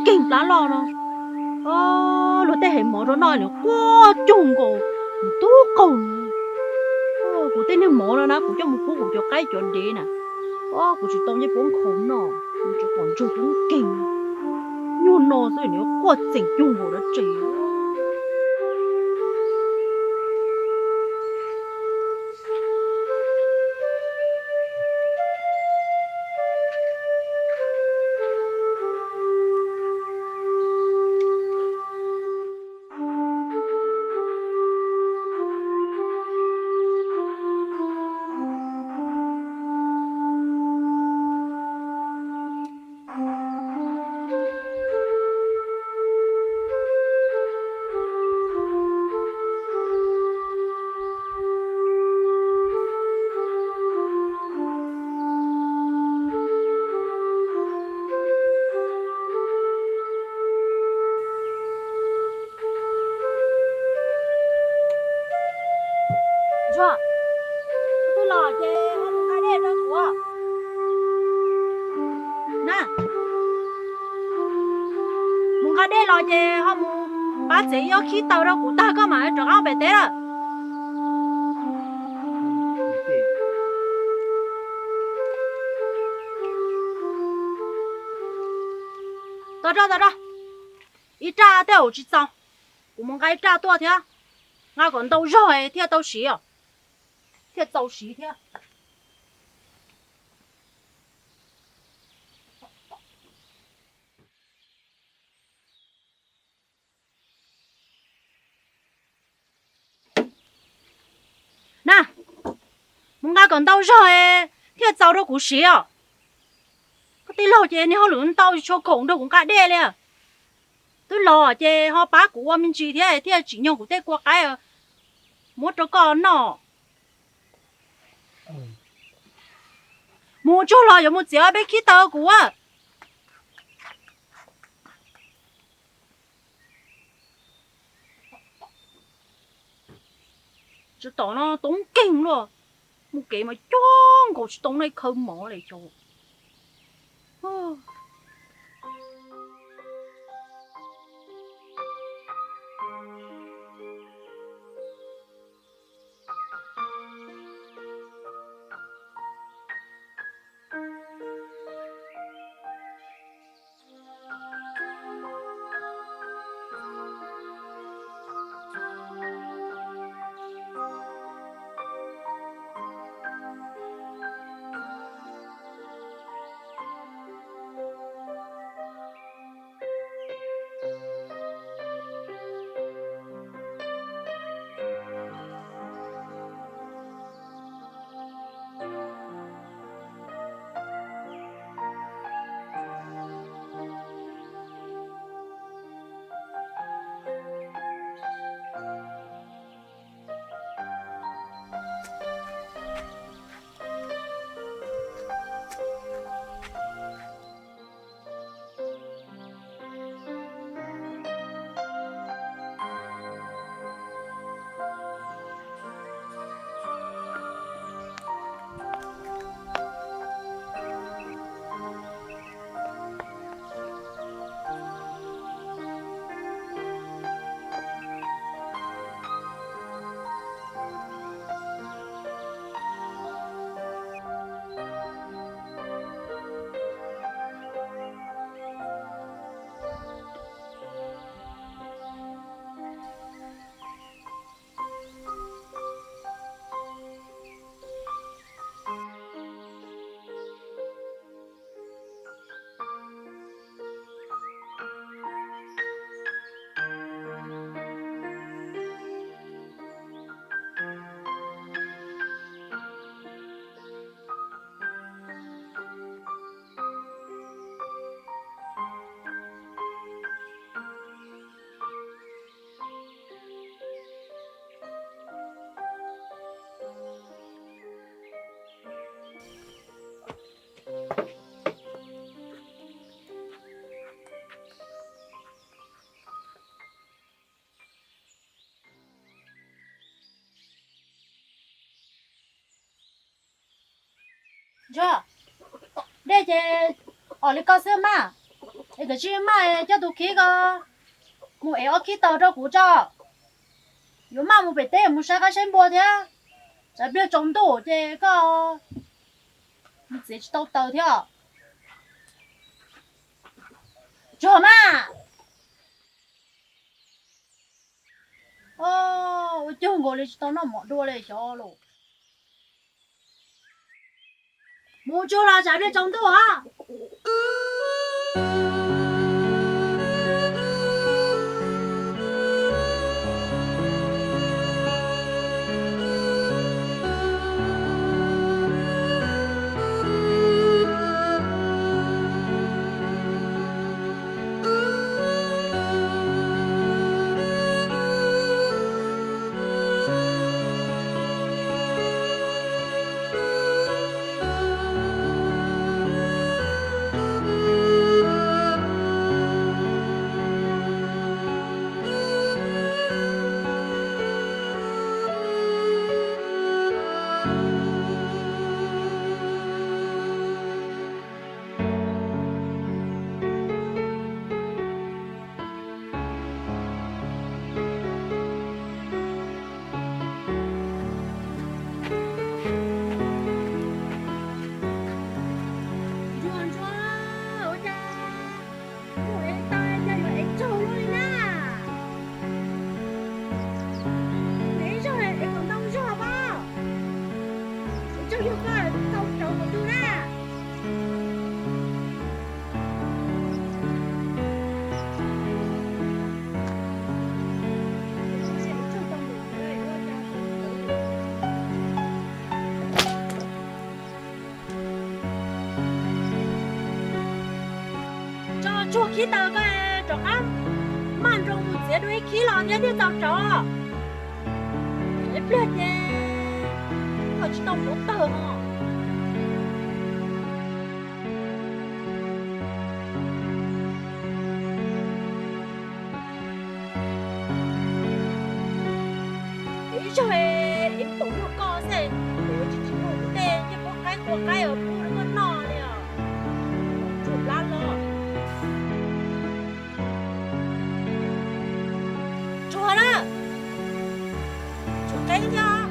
keeg plab loj no. Luag tej hem mov rau noj nws quaj cuag nkaus nws tub qaug. Kuv tej niag mov no na kuv coj mus pub kuv cov qaib cov dev na. Kuv tsis tau ncej puab nkhaus noj, nws tsis pom ntsug tub keeg. Nyuag no xwb nws quaj txeem cuag nkaus dab tsi. Ntsuag, koj twb los ces ho mus nqa dej rau kuv na. Mus nqa dej los ces ho mus pab txiav ib ob khib taws rau kuv tag koj mam rov qab ua pem teb lawm. Tos rau, tos rau, ib raj tej zaum tsis txaus, kuv mus nqa ib raj tuaj thiab, nqa kom ntau zog thiaj tau siv os, thiaj txaus siv thiab. Na, mus nqa kom ntau zog thiaj txaus rau kuv siv os. Koj tij laug ces niag hauj lwm ntau tsis tshua khoom nrog kuv nqa dej li. Twb los ces ho pab kuv ua me ntsis thiab thiaj tsim nyog kuv tej kua qaib muab rau koj noj. Mus tsuag los yuav mus txiav ob peb khib taws kuv. Tsov tom no toob keeg luaj, mus kev mas coob nkaus tsis tau noj ib khawv mov li xyov. Ntsuag, dej ces om li ko xwb mas. Es kav tsij maj coj tus khib ko mus ev ob khib taws rau kuv tso. Yuav maj mus pem teb mus saib qaib saib npua thiab. Tsam pliag tsaus ntuj ces koj mus txiav tsis tau taws thiab. Tsuag mas. Ua cuag nkaus li tsis tau noj mov dua li xyov los. Mus tsuag los tsam pliag tsaus ntuj os. Ntsuag, ntsuag, ua cas kuv ev taws cas yuav ev tsaug luaj li na? Ev zog ev kom ntau zog pob. Ev tsaug zog koj tau rauv qhov twg na? Tso tsuag khib taws koj rov qab maj nroos mus txiav dua ib khib los thiab thiaj txaus rauv. Ib pliag ces koj tsis tau rauv taws os. Ib zaug es paum luaj koj xwb, kuv tsis tsis muaj kuv tej ncej puab qaib tua qaib os, pub rau koj noj li os. Tsuag plab los. Tsuag na, tsuag qeeb thiab.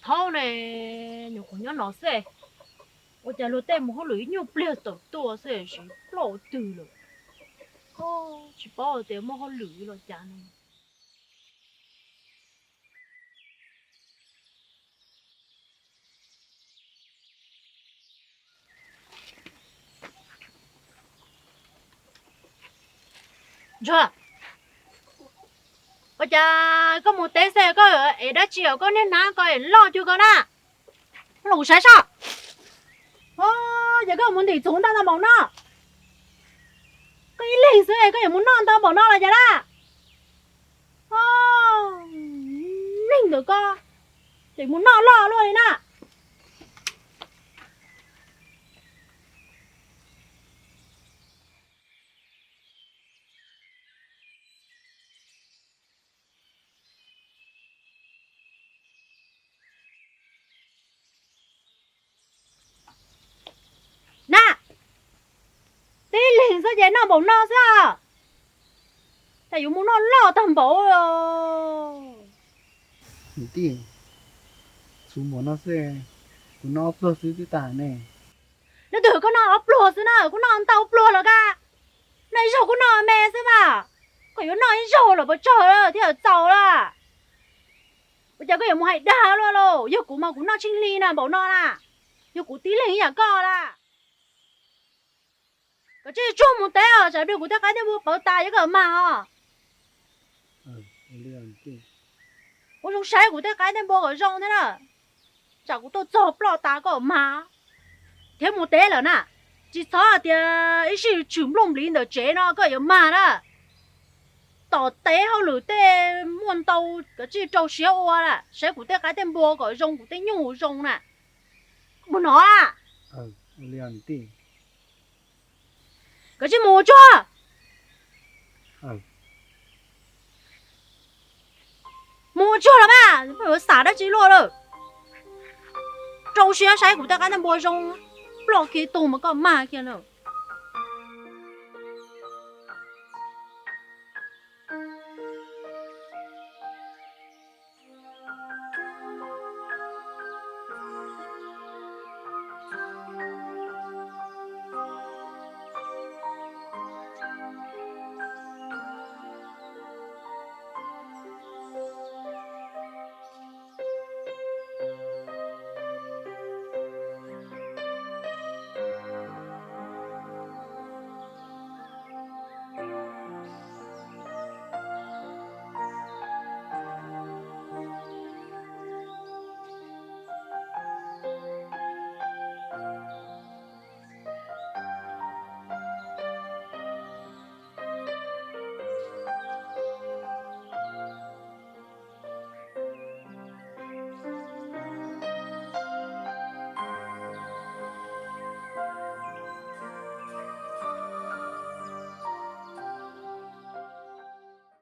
Thaub ne, nyuam qhuav nyob no xwb, ua cas luag tej mus hauj lwm ib nyuag pliag tawm tuaj xwb, siv plaub twg lawm. Tsis paub tias muaj hauj lwm los cas ne. Ntsuag, ua cas koj mus teb xwb koj ev dab tsi os, koj niaj hnub ko ev loj cuag ko na? Los kuv saib soj. Ces koj mus ntim txhuv ntau ntau npaum no, koj ib leeg xwb koj yuav mus noj ntau npaum no los cas na? Neeg ntawm koj ces mus noj loj luaj li na. Na, tib leeg xwb ces noj npaum no xwb, cas yuav mus noj loj tag npaum. Txhuv npaum no xwb, kuv noj ob pluag xwb twb tas ne. Leej twg koj noj ob pluag xwb na, kuv noj ntau pluag los kaj. Noj ib zaug kuv noj me xwb mas, koj yuav noj ib zaug los puas tsawg thiaj txaus lawm? Ua cas koj yuav mus hais dag luaj lauj? Yog kuv mas kuv noj tsheej hli na npaum no na, yog kuv tib leeg ib yam koj na. Koj tsis tsuag mus teb os, tsam pliag kuv tej qaib tej npua pawv tas yog koj mag os. Ua zoo saib kuv tej qaib tej npua kom zoo thiab na, tsam kuv tuaj txog ploj tas koj mag. Thiab mus teb lawm na, tsis txhob hais tias ib sij tshwm nplooj npliv ntawm tsev no koj yuav mag na. Tom teb hauj lwm tej muaj ntau, koj tsis rau siab ua na, saib kuv tej qaib tej npua kom zoo, kuv tej nyuj zoo na. Mus no, koj tsis mus tsuag, mus tsuag los mas, xav dab tsi luaj lawm. Rau siab saib kuv tej qaib tej npua zoo, ploj kiag tug mas koj mag kiag na.